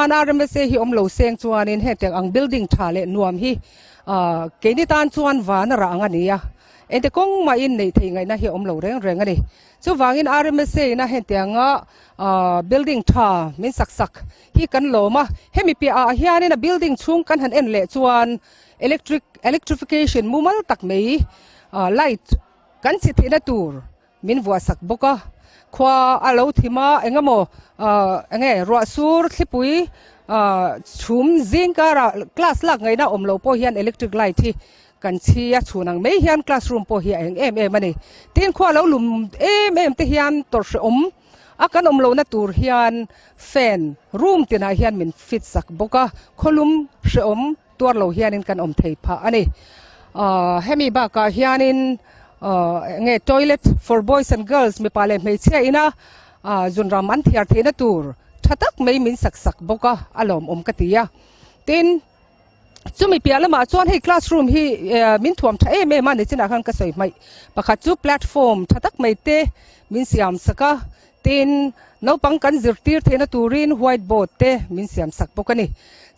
Chuan RMSA hi awm lo seng chuanin hetiang ang building tha leh nuam hi keini tan chuan van a rah ang a ni a, engti kawng mahin neih theih ngaihna hi a awm lo reng reng a ni. Chuvangin RMSA ina hetianga building tha min sak sak hi kan lawm a, hemi piahah hianin a building chhung kan han en leh chuan electric electrification mumal tak mai light kan chhi theihna tur Min vuah sak bawk a, khua a lo thim a, eng emaw eng nge ruah sur thlipui chhum zing karah class lak ngaihna awm loh pawh hian electric light hi kan chhi a, chhun ang mai hian classroom pawh hi a eng em em a ni. Tin, khua lo lum em em te hian tawrhhrehawm a kan awm lohna tur hian fan room tinah hian min fit sak bawk a, khawlum hrehawm tuar lo hianin kan awm thei phah a ni. Hemi bakah hianin enge toilet for boys and girls mipa leh hmeichhia ina zunram an thiar theihna tur tha tak mai min sak sak bawk a, a lawmawm ka ti a. Tin, chumi piah lamah chuan hei classroom hi min thuam tha em em a, nichinah khan ka sawi hmaih pakhat chu platform tha tak mai te min siam sak a, Tin, naupang kan zirtir theihna turin white board te min siam sak bawk a ni.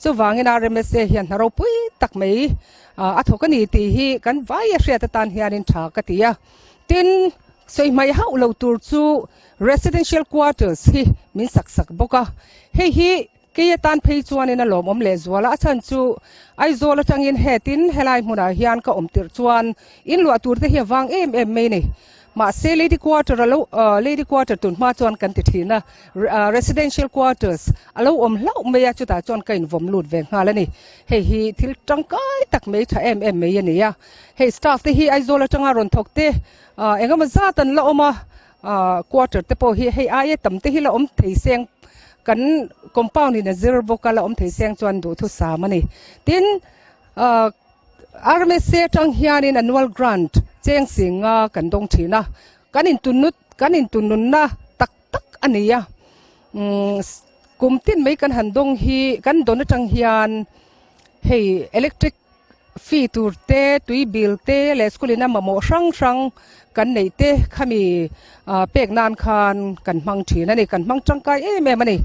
Chuvangin RMSA hian hna ropui tak mai a thawk a ni tih hi kan vai a hriat atan hianin tha ka ti a. Tin, sawi hmai hauh lo tur chu residential quarters hi min sak sak bawk a. Hei hi kei atan phei chuanin a lawmawm lehzual a, a chhan chu Aizawl atangin hetin helai hmunah hian ka awm tirh chuan inluah tur te hi a vang em em mai ni. Mahse lady quarter a lo lady quarter tun hma chuan kan ti thin a, residential quarters a lo awm hlauh mai a, chutah chuan ka invawm lut ve nghal a ni. Hei hi thil tangkai tak mai tha em em mai a ni a. Hei staff te hi Aizawl atanga rawn thawk te engemaw zat an la awm a, quarter te pawh hi hei aia tam te hi la awm thei seng kan compound in a zir bawk a la awm thei seng chuan duhthusam a ni. Tin, RMSA atang hianin annual grant cheng singa kan dawng thin a, kan intunut kan intununna tak tak a ni a. Kum tin mai kan han dawng hi kan dawn atang hian hei electric fee tur te, tui bill te leh school ina mamawh hrang hrang kan neih te khami pek nan khan kan hmang thin a ni, kan hmang tangkai em em a ni.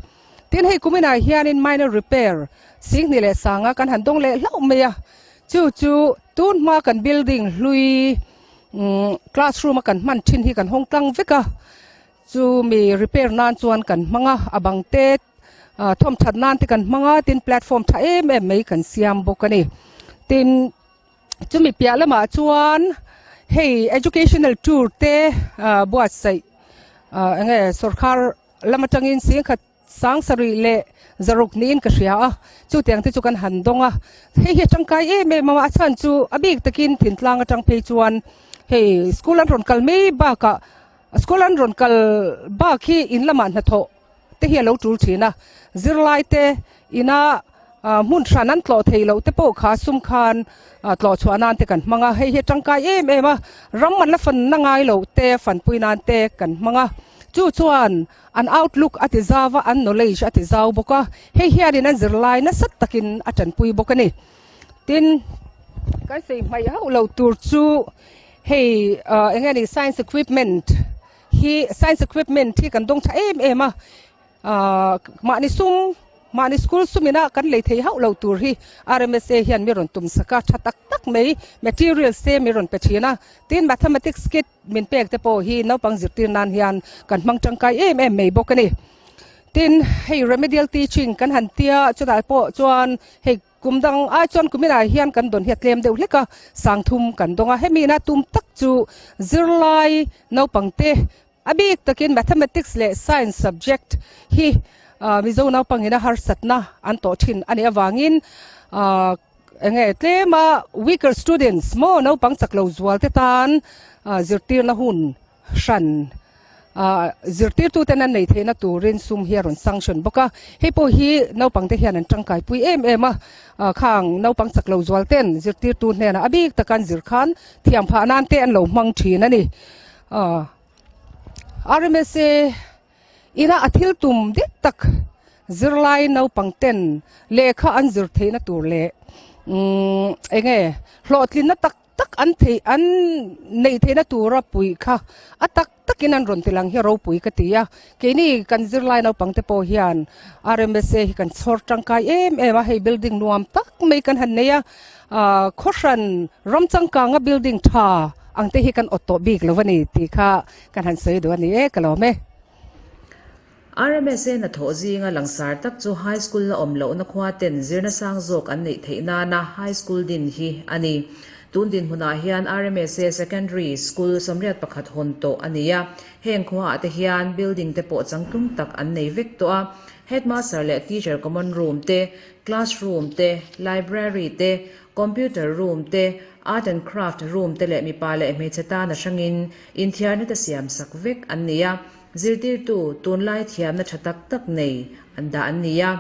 Tin hei kuminah hianin minor repair Singhni leh Sanga kan han dawng leh hlauh mai a, chu chu tun hma kan building hlui classroom a kan hman thin hi kan hawng tlang vek a, chu mi repair nan chuan kan hmang a, a bang te thawm that nan te kan hmang a, tin platform tha em em mai kan siam bawk a ni. Tin chumi piah lamah chuan hei educational tour te buatsaih eng nge sawrkar lam atangin singkhat sang sarih leh zaruk niin ka hria a, chutiang te chu kan han dawng a, hei hi a tangkai em em a, a chhan chu a bik takin thintlang atang phei chuan hei school an rawn kal mai bakah school an rawn kal bak hi in lamah hnathawh te hi a lo tul thin a, zirlai te ina hmun hran an tlawh thei loh te pawh kha sum khan tlawh chhuah nan te kan hmang a, hei hi a tangkai em em a, ram an la fanna ngai loh te fanpui nan te kan hmang a, chu chuan an outlook a ti zau a, an knowledge a ti zau bawk a, hei hianin an zirlai nasa takin a tanpui bawk a ni. Tin, kan sawi hmaih hauh lo tur chu hei eng nge ni science equipment hi science equipment hi kan dawng tha em em a, Mahni sum, mahni school sumina kan lei thei hauh lo tur hi RMSA hian mi rawn tum sak a, tha tak tak mai materials te mi rawn pe thin a. Tin, mathematics kit min pek te pawh hi naupang zirtir nan hian kan hmang tangkai em em mai bawk a ni. Tin, hei remedial teaching kan han tia chutah pawh chuan hei Kum dang ai chuan kuminah hian kan dawn hi a tlem deuh hlek a, sangthum kan dawng a. Hemi ina tum tak chu zirlai naupangte a bik takin Mathematics leh Science subject hi Mizo naupangin a harsatna an tawh thin a nih avangin eng nge tlema weaker students maw naupang chak lo zual te tan zirtirna hun hran zirtirtuten an nei theihna turin sum hi a rawn sanction bawk a, hei pawh hi naupangte hian an tangkaipui em em a, khang naupang chak lo zual ten zirtirtu hnenah a bik taka an zir khan thiam phah nan te an lo hmang thin a ni. RMSA ina a thil tum dik tak zirlai naupang ten lehkha an zir theihna tur leh eng nge hlawhtlinna tak tak an theih an neih theihna tura puih kha a tak takin an rawn tilang hi ropui ka ti a, keini kan zirlai naupang te pawh hian RMSA hi kan chhawr tangkai em em a, hei building nuam tak mai kan han nei a, ah khawhran ram changkanga building tha ang te hi kan awt tawh bik lo a ni tih kha kan han sawi duh a ni e ka lawm e. RMSA hnathawh zinga langsar tak chu High School la awm lohna khua ten zirna sang zawk an neih theih nana High School din hi a ni. Tun dinhmunah hian RMSA Secondary School 81 hawn tawh a ni a, heng khuaah te hian building te pawh changtlung tak an nei vek tawh a. Headmaster leh teacher common room te, classroom te, library te, computer room te, art and craft room te leh mipa leh hmeichhe tana hrangin inthiarna te siamsak vek an ni a. Zirtirtu tunlai thiamna tha tak tak nei an dah an ni a.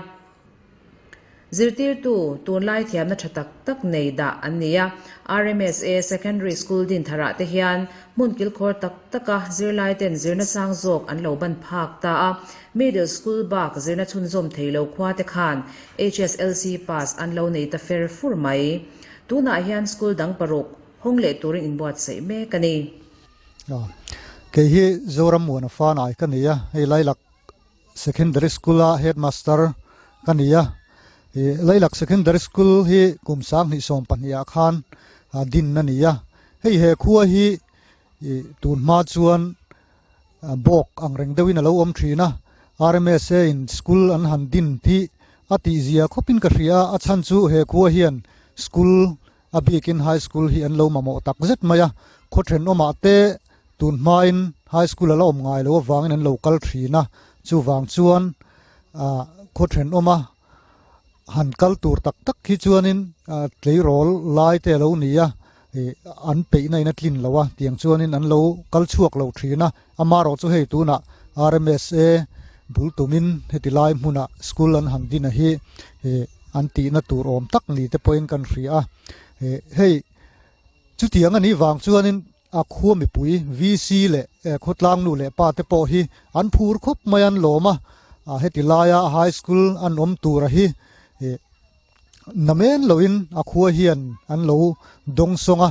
Zirtirtu tunlai thiamna tha tak tak nei dah an ni a. RMSA Secondary School din tharah te hian hmun kilkhawr tak taka zirlai ten zirna sang zawk an lo ban phak ta a. Middle School bak zirna chhunzawm thei lo khua te khan HSLC pass an lo nei ta fer fur mai. Tunah hian school dang paruk hawng leh turin inbuatsaih mek a ni. Kei hi Zoram Muana Fanai ka ni a, hei Lailak Secondary School a headmaster ka ni a. Lailak Secondary School hi kum 2012 ah khan din a ni a. Hei he khua hi tun hma chuan bawk ang reng deuhin a lo awm thin a. RMSA in school an han din tih a tihzia khawpin ka hria a, a chhan chu he khua hian school A bikin High School hi an lo mamawh tak zet mai a, khaw thenawmah te Tun hmain high school a la awm ngai lo avangin an lo kal thin a, chuvang chuan khaw thenawma han kal tur tak tak hi chuanin tleirawl lai te a lo ni a, an peihna in a tlin lo a, tiang chuanin an lo kal chhuak lo thin a, amaherawh chu hei tunah RMSA bul tumin heti lai hmunah school an han din a hi an tihna tur awm tak ni te pawhin kan hria a, hei chutiang a nih vang chuanin A khua mipui, VC leh khawtlang nu leh pa te pawh hi an phur khawp mai an lawm a, heti laia high school an awm tura hi namen loin a khua hian an lo dawng sawng a,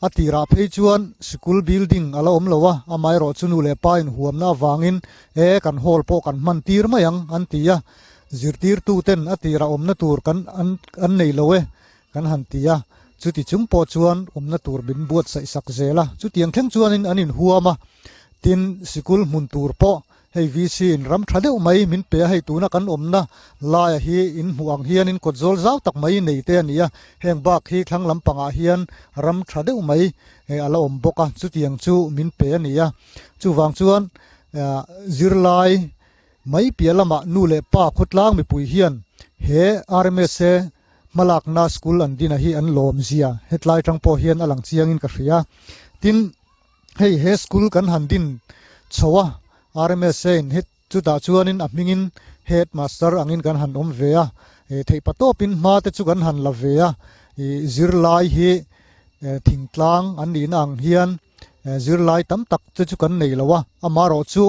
a tirah phei chuan sikul building a la awm lo a, amaherawh chu nu leh pa inhuamna avangin e kan hall pawh kan hman tir mai ang an ti a, zirtirtu ten a tirah awmna tur kan an nei lo e Kan han ti a, chuti chung pawh chuan awmna tur min buatsaih sak zel a, chutiang thleng chuanin an inhuam a, tin sikul hmun tur pawh hei VC in ram tha deuh mai min pe a, hei tuna kan awmna laia hi in hmuh ang hianin kawt zawl zau tak mai nei te a ni a, heng bak hi thlang lampangah hian ram tha deuh mai a la awm bawk a, chutiang chu min pe a ni a, chuvang chuan zirlai mai piah lamah nu leh pa khawtlang mipui hian he RMSA Hmalakna school an dina hi an lawm zia hetlai tang pawh hian a lang chiangin ka hria. Tin, hei he school kan han din chho a, RMSA in het chutah chuanin a hmingin headmaster angin kan han awm ve a, theihpa tawpin hma te chu kan han la ve a, zirlai hi thingtlang an nihna ang hian zirlai tam tak te chu kan nei lo a, amaherawh chu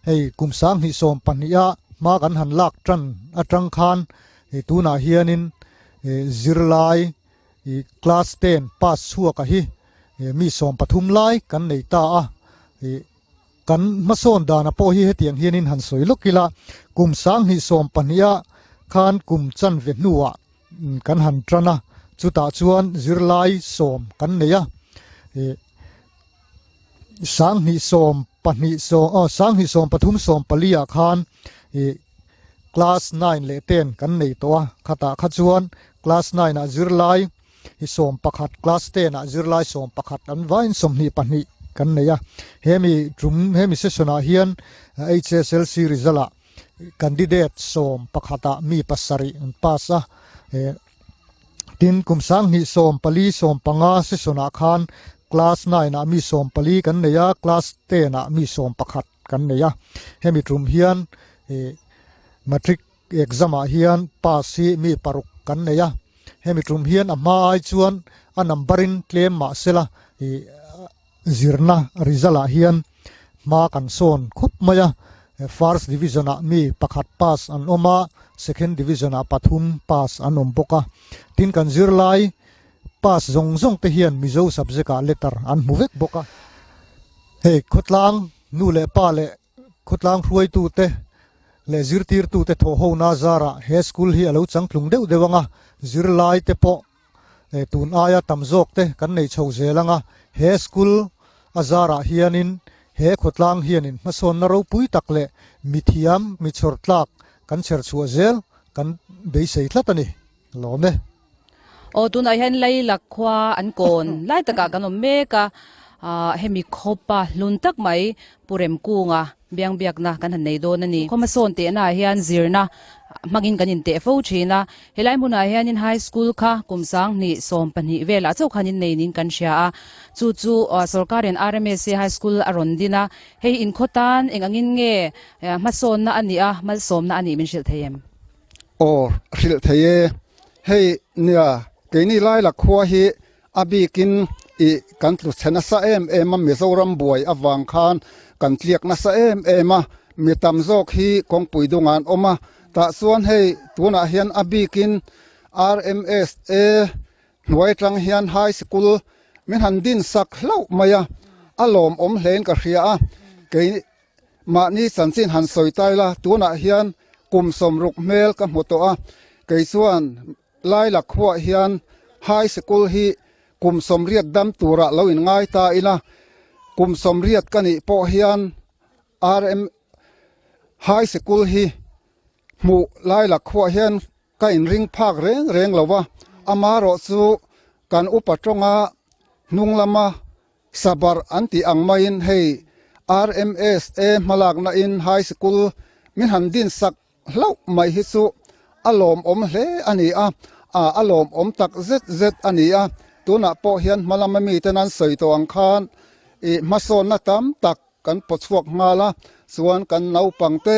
Hei kum 2012 a hma kan han lak tan atang khan tunah hianin zirlai class 10 pass chhuak a hi mi 13 lai kan nei ta a. Kan hmasawn dana pawh hi hetiang hianin han sawi lawk ila, kum 2012 a khan kum chanve hnuah kan han tan a, chutah chuan zirlai 10 kan nei a. 2012 sawm aw 2013 14 ah khan ih class 9 leh 10 kan nei tawh a, khatah kha chuan class 9 ah zirlai hi 11 class 10 ah zirlai 11 an vaiin 22 kan nei a, hemi tum hemi session ah hian HSLC result ah candidate 11 ah mi pasarih an pass a eh Tin, kum 2014 15 session ah khan class 9 ah mi 14 kan nei a, class 10 ah mi 11 kan nei a. Hemi tum hian matric exam ah hian pass hi mi paruk kan nei a. Hemi tum hian a hma ai chuan a number in tlem mah sela zirna result ah hian hma kan sawn khawp mai a, first division ah mi pakhat pass an awm a, second division ah pathum pass an awm bawk a, tin kan zirlai pass zawng zawng te hian Mizo subject ah letter an hmu vek bawk a. Hei khawtlang nu leh pa leh khawtlang hruaitu te leh zirtirtu te thawhhona zarah he school hi a lo changtlung deuh deuh ang a, zirlai te pawh Tun aia tam zawk te kan nei chho zel ang a, he school a zarah hianin he khawtlang hianin hmasawnna ropui tak leh mithiam, mi chhawr tlak kan chher chhuah zel kan beisei tlat a ni. Lawm e. Aw tunah hian Lailak khua an kawn lai takah kan awm mek a, hemi khawpa hlun tak mai Pu Remkunga biangbiakna kan han nei dawn a ni. Khawhmasawn tehnaah hian zirna hmangin kan inteh fo thin a, helai hmunah hianin High School kha kum 2012 velah chauh khan innei niin kan hria a, chu chu sawrkarin RMSA High School a rawn din a, hei inkhaw tan eng angin nge hmasawnna a nih a, malsawmna a nih min hrilh thei em? Aw, hrilh thei e. Hei nia, keini Laila khua hi A bikin i kan tlu chhe nasa em em a, Mizoram buai avang khan kan tliak nasa em em a, mi tam zawk hi kawngpui dungah an awm a, tah chuan hei tunah hian a bikin RMSA hnuai tang hian High School min han din sak hlauh mai a, a lawmawm hlein ka hria a, kei Mahni chanchin han sawi tai la, tunah hian kum 60 hmel ka hmu tawh a, kei chuan Laila khuaah hian High Sikul hi kum 80 dam turah lo inngai ta ila, kum 80 ka nih pawh hian RM High Sikul hi hmuh Laila khuaah hian ka inring phak reng reng lo a, amaherawhchu kan upa tawnga hnung lama. Sabar an tih ang maiin hei RMSA hmalakna in High School min han din sak hlauh mai hi chu a lawmawm hle a ni a, a lawmawm tak zet zet a ni a. Tunah pawh hian hmalama miten an sawi tawh ang khan i hmasawnna tam tak kan pawchhuak nghal a, chuan kan naupangte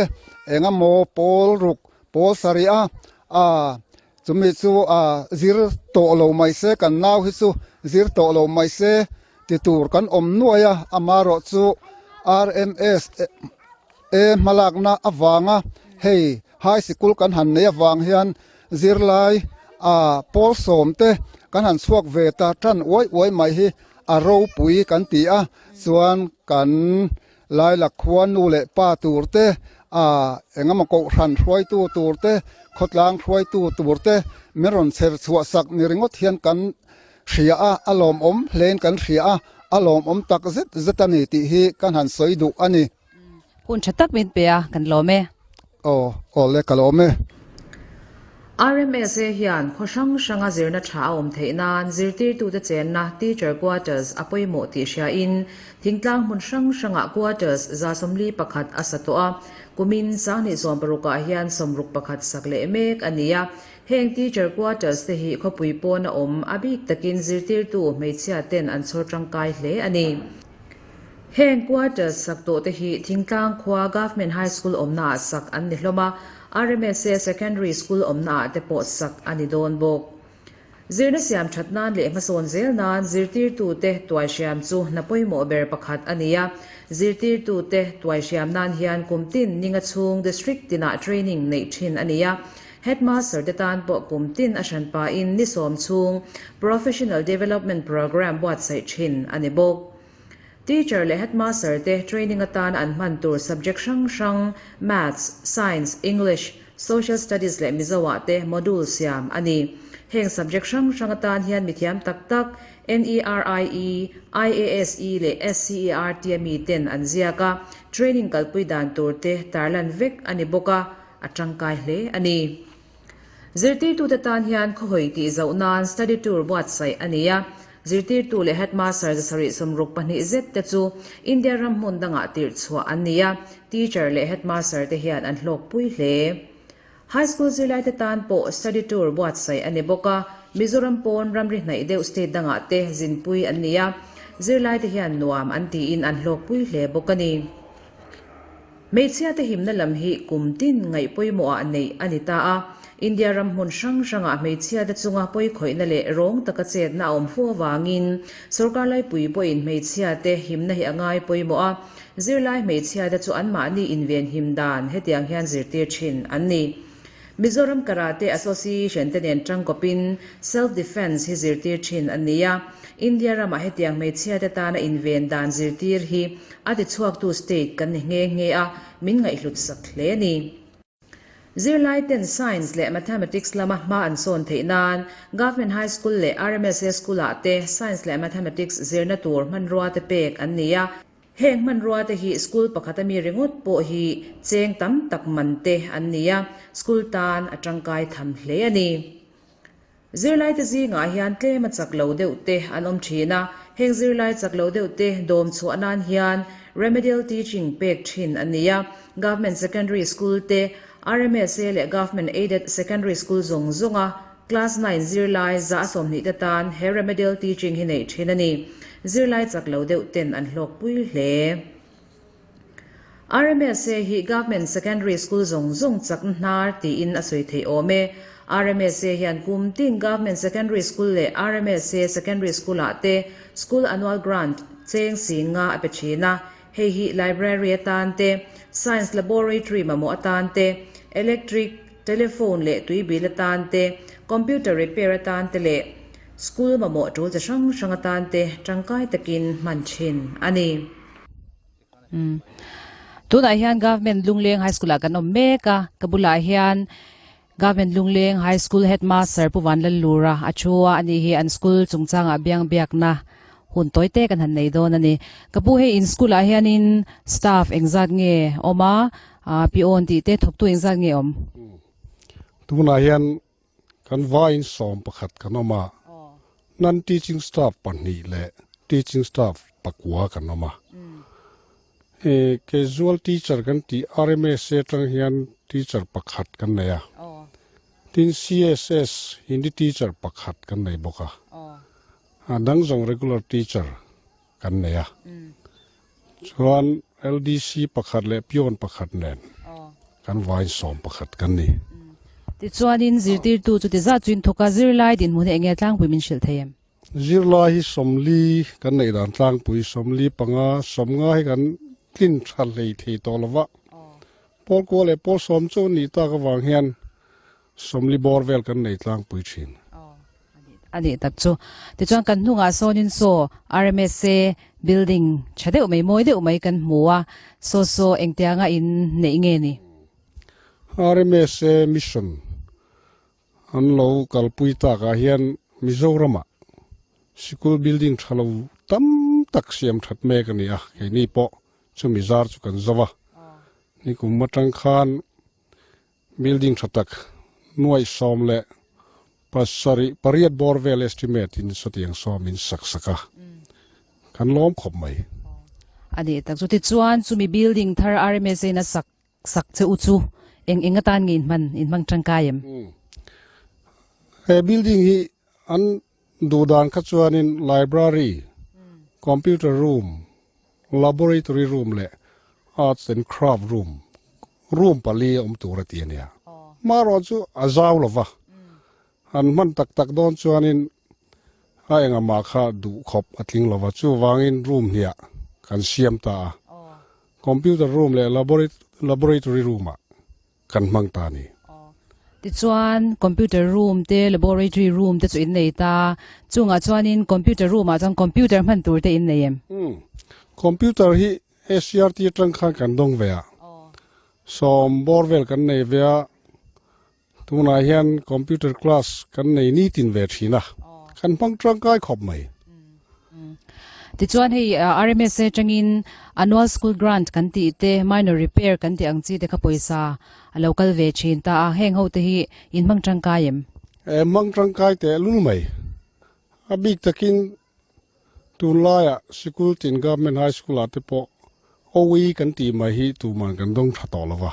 engemaw pawl ruk pawl sarih a, a chumi chu a zir tawh lo mai se, kan nau hi chu zir tawh lo mai se ti tur kan awm nuai a, amarawh chu RMS e hmalakna avanga hei high sikul kan han nei avang hian zirlai a pawl sawm te kan han chhuak ve ta tan uai uai mai hi a ropui kan ti a, chuan kan Lailak khua nu leh pa tur te, a engemaw kohhran hruaitu tur te, khawtlang hruaitu tur te min rawn chher chhuah sak ni ringawt hian kan hria a, a lawmawm hlein kan hria a, a lawmawm tak zet zet a ni tih hi kan han sawi duh a ni. Hun tha tak min pe a, kan lawm e. Aw, aw le ka lawm e. RMSA hian khaw hrang hranga zirna tha a awm theih nan zirtirtute chenna teacher quarters a pawimawh tih hriain thingtlang hmun hrang hrangah quarters 141 a sa tawh a, kumin 2016ah hian 61 sak leh mek a ni a. Heng teacher quarters te hi khawpui pawn a awm a bik takin zirtirtu hmeichhia ten an chhawr tangkai hle a ni. Heng quarters sak tawh te hi Thingtlang khua Government High School awmna ah sak an ni hlawm a, RMSA Secondary School awmna ah te pawh sak a ni dawn bawk. Zirna siam that nan leh hmasawn zel nan zirtirtu te tuaihriam chu hna pawimawh ber pakhat a ni a, zirtirtu te tuaihriam nan hian kum tin ninga chhung District tinah training neih thin a ni a, Headmaster te tan pawh kum tin a hranpa in ni sawm chhung Professional Development Programme buatsaih thin a ni bawk. Teacher leh headmaster te training atan an hman tur subject hrang hrang Maths, Science, English, Social Studies leh Mizo ah te module siam a ni. Heng subject hrang hrang atan hian mithiam tak tak NERIE, IASE leh SCERT a mi ten an ziak a, training kalpui dan tur te tarlan vek a ni bawk a, a tangkai hle a ni. Zirtirtute tan hian khawhawi tih zoh nan study tour buatsaih a ni a, zirtirtu leh headmaster 762 zet te chu India ram hmun dangah tirh chhuah an ni a, teacher leh headmaster te hian an hlawkpui hle. High school zirlaite tan pawh study tour buatsaih a ni bawk a, Mizoram pawn ramri hnaih deuh state dangah te zinpui an ni a, zirlaite hian nuam an tiin an hlawkpui hle bawk a ni. Hmeichhiate himna lam hi kum tin ngaih pawimawhah neih a ni ta a, India ram hmun hrang hrangah hmeichhiate chunga pawikhawihna leh rawng taka chetna a awm fo avangin sorkar laipui pawhin hmeichhiate himna hi a ngai pawimawh a, zirlai hmeichhiate chu anmahni inven him dan hetiang hian zirtir thin an ni. Mizoram Karate Association te nen tangkawpin Self Defence hi zirtir thin a ni a, India ramah hetiang hmeichhia te tana inven dan zirtir hi a tichhuaktu state kan ni nghe nghe a, min ngaihhlut sak hle a ni. Zirlai ten Science leh Mathematics lama hma an sawn theih nan Government High School leh RMSA School ah te Science leh Mathematics zirna tur hmanrua te pek an ni a, Heng hmanrua te hi school pakhat ami ringawt pawh hi cheng tam tak man te an ni a, school tan a tangkai tham hle a ni. Zirlai te zingah hian tlem a chak lo deuh te an awm thin a, heng zirlai chak lo deuh te dawm chhuah nan hian remedial teaching pek thin a ni a, Government Secondary School te, RMSA leh Government Aided Secondary School zawng zawnga Class 9 zirlai 120 te tan he remedial teaching hi neih thin a ni. Zirlai chak lo deuh ten an hlawkpui hle. RMSA hi Government Secondary School zawng zawng chakna hnar tiin a sawi theih awm e. RMSA hian kum tin Government Secondary School leh RMSA Secondary School-ah te School Annual Grant cheng sing nga a pe thin a. Hei hi Library atan te, Science Laboratory mamawh atan te, Electric, Telephone leh tui bil atan te, computer repair atan te leh school mamawh tul chi hrang hrang atan te tangkai takin hman thin a ni. Tunah hian Government Lungleng High School ah kan awm mek a, ka bulah hian Government Lungleng High School Headmaster Pu Vanlallura a thu a, ani hi an school chungchangah biang biakna hun tawi te kan han nei dawn a ni. Ka pu hei in school ah hianin staff engzat nge awm a, Aa pi awn tih te thawktu engzat nge awm? Tunah hian kan vaiin 11 kan awm a, non teaching staff pahnih leh teaching staff pakua kan awm a. Casual teacher kan tih RMSA atang hian teacher pakhat kan nei a. Tin CSS Hindi teacher pakhat kan nei bawk a. A dang zawng regular teacher kan nei a. Chuan LDC pakhat leh peon pakhat nen kan vain 11 kan ni. Tichuanin zirtirtu chu ti zat chuin thawk a, zirlai dinhmun hi eng nge tlangpui min hrilh thei em? Zirlai hi 40 kan neih dan tlangpui, 45, 50 hi kan tlin tha hlei thei tawh lo va. Pawl kua leh pawl sawm chu nih tak avang hian 40 bawr vel kan nei tlangpui thin. A nih tak chu. Tichuan kan hnungah sawnin saw RMSA building tha deuh mai, mawi deuh mai kan hmu a, saw saw engtianga in neih nge ni? RMSA mission an lo kalpui takah hian Mizoramah sikul building tha lo tam tak siam that mek a ni a, keini pawh chumi zar chu kan zo a. Nikum atang khan building tha tak nuaih 17 pariat bawr vel estimate in sawtiang sawm in sak sak a, kan lawm khawp mai. A nih tak chu. Tichuan chumi building thar RMSA in a sak sak che u chu eng eng atan nge in hman in hmang tangkai em? He building hi an duhdan kha chuanin library, computer room, laboratory room leh arts and craft room, room pali a awm tur a ti a nia. Marawh chu a zau lo va, an hman tak tak dawn chuanin a engah kha duh khawp a tling lo va, chuvangin room hniah kan siam ta a, computer room leh laboratory room ah kan hmang ta a ni. Tichuan computer room te laboratory room te chu in nei ta, chungah chuanin computer room ah chuan computer hman tur te in nei em? Umm, computer hi SCRT atang khan kan dawng ve a, 10 bawr vel kan nei ve a, tunah hian computer class kan nei nitin ve thin a, kan hmang tangkai khawp mai. Tichuan hei RMSA atangin annual school grant kan tih te, minor repair kan tih ang chi te kha pawisa a lo kal ve thin ta a, heng ho te hi in hmang tangkai em? Hmang tangkai teh lul mai. A bik takin tunlaiah sikul tin government high school ah te pawh OE kan tih mai hi tuman kan dawng tha tawh lo va.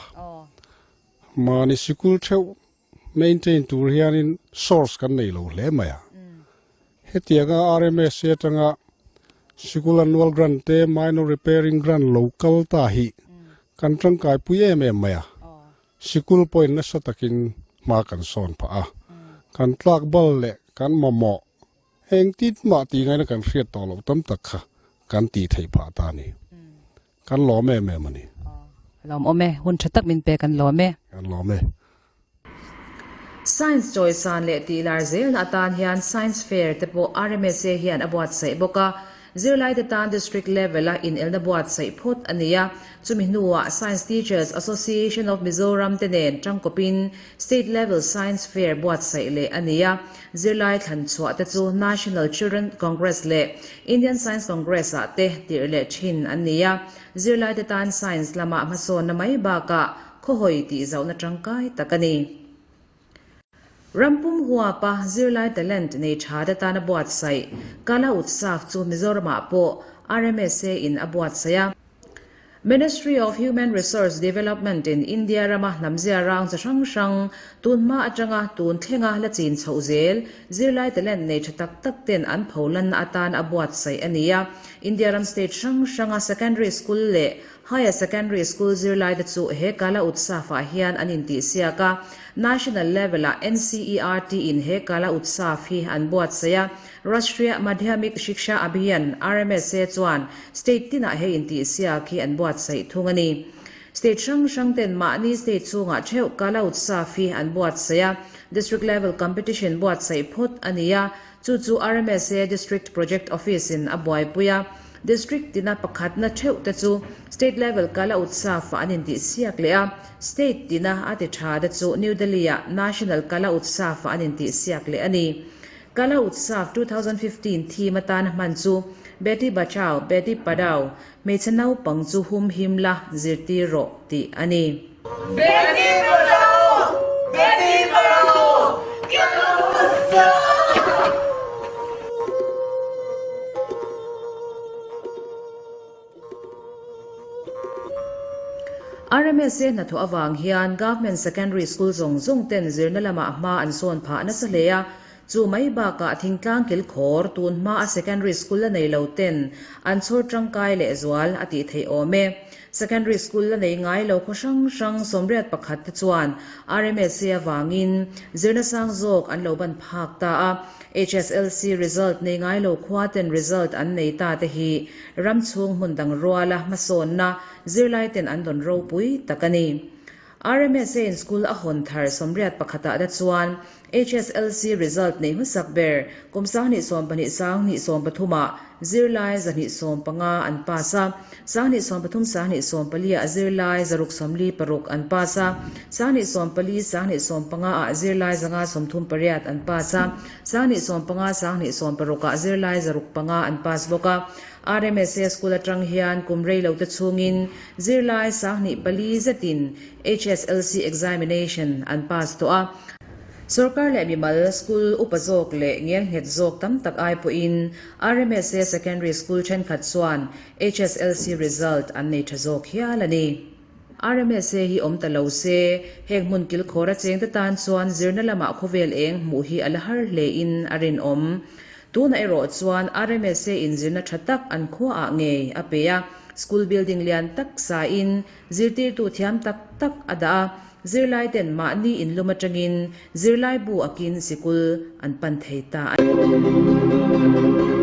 Mahni sikul theuh maintain tur hianin source kan nei lo hle mai a. Hetianga RMSA atanga sikul annual grant te minor repairing grant lo kal ta hi kan tangkaipui em em mai a. Sikul pawhin nasa takin hma kan sawn phah a. Kan tlak bal leh kan mamawh eng tit mah tih ngaihna kan hriat tawh loh tam tak kha kan tih theih phah ta a ni. Kan lawm em em a ni. Lawm awm e. Hun tha tak min pe kan lawm e. Kan lawm e. Science chawisan leh tih lar zelna atan hian Science Fair te pawh RMSA hian a buatsaih bawk a. Zirlaite tan District level a inelna buatsaih phawt a ni a. Chumi hnuah Science Teachers Association of Mizoram te nen tangkawpin State level Science Fair buatsaih leh a ni a. Zirlai thlan chhuah te chu National Children Congress leh Indian Science Congress ah te tirh leh thin an ni a. Zirlaite tan science lamah hmasawnna mai bakah khawhawi tih zauhna tangkai tak a ni. Rampum huapa zirlai talent nei tha te tana buatsaih Kala Utsav chu Mizoramah pawh RMSA in a buatsaih a. Ministry of Human Resource Development in India rama hnamzia rang chi hrang hrang tun hma atanga tun thlenga la chin chhoh zel zirlai talent nei tha tak tak ten an pholanna atan a buatsaih a ni a. India ram state hrang hranga secondary school leh Higher Secondary School zirlaite chu he Kala Utsav-ah hian an intihsiak a, National level-ah NCERT in he Kala Utsav hi an buatsaih a, Rashtriya Madhyamik Shiksha Abhiyan, RMSA, chuan state tinah he intihsiak hi an buatsaih thung a ni. State hrang hrang ten mahni state chhungah theuh Kala Utsav hi an buatsaih a, District level competition buatsaih phawt a ni a, Chu chu RMSA District Project Office in a buaipui a, District tina pakhatna theuh te chu State level Kala Utsav ah an intihsiak leh a, State tina a ti tha te chu New Delhi ah National Kala Utsav ah an intihsiak leh a ni. Kala Utsav 2015 theme atan hman chu Beti Bachao, Beti Padhao, hmeichhe naupang chu hum him la zirtir rawh tih a ni. Beti Bachao, Beti Padhao, Kala Utsav! RMSA hnathawh avang hian Government Secondary School zawng zawng ten zirna lamah hma an sawn phah nasa hle a, chu mai bakah thingtlang kilkhawr tun hma a secondary school la nei lo ten an chhawr tangkai leh zual a tih theih awm e. Secondary School la nei ngai lo khaw hrang hrang 81 te chuan RMSA avangin zirna sang zawk an lo ban phak ta a, HSLC result nei ngai lo khua ten result an nei ta te hi ram chhung hmun dang ruala hmasawnna zirlai ten an dawn ropui tak a ni. RMSA in school a hawn thar 81 ah te chuan HSLC result nei hmasak ber kum 2012 2013 ah zirlai 215 an pass a, 2013 2014 ah zirlai 646 an pass a, 2014 2015 ah zirlai 538 an pass a, 2015 2016 ah zirlai 605 an pass bawk a. RMSA school atang hian kum rei lo te chhungin zirlai 2004 zetin HSLC examination an pass tawh a. Sorkar leh mimal school upa zawk leh ngel nghet zawk tam tak ai pawhin RMSA Secondary School thenkhat chuan HSLC result an nei tha zawk hial a ni. RMSA hi awm ta lo se, heng hmun kilkhawr a cheng te tan chuan zirna lamah khawvel eng hmuh hi a la har hle in a rinawm. Tunah erawh chuan RMSA in zirna tha tak an khuaah ngei a pe a, school building lian tak sa in zirtirtu thiam tak tak a dah a, zirlai ten mahni in lum atangin zirlai bu akin sikul an pan thei ta a ni.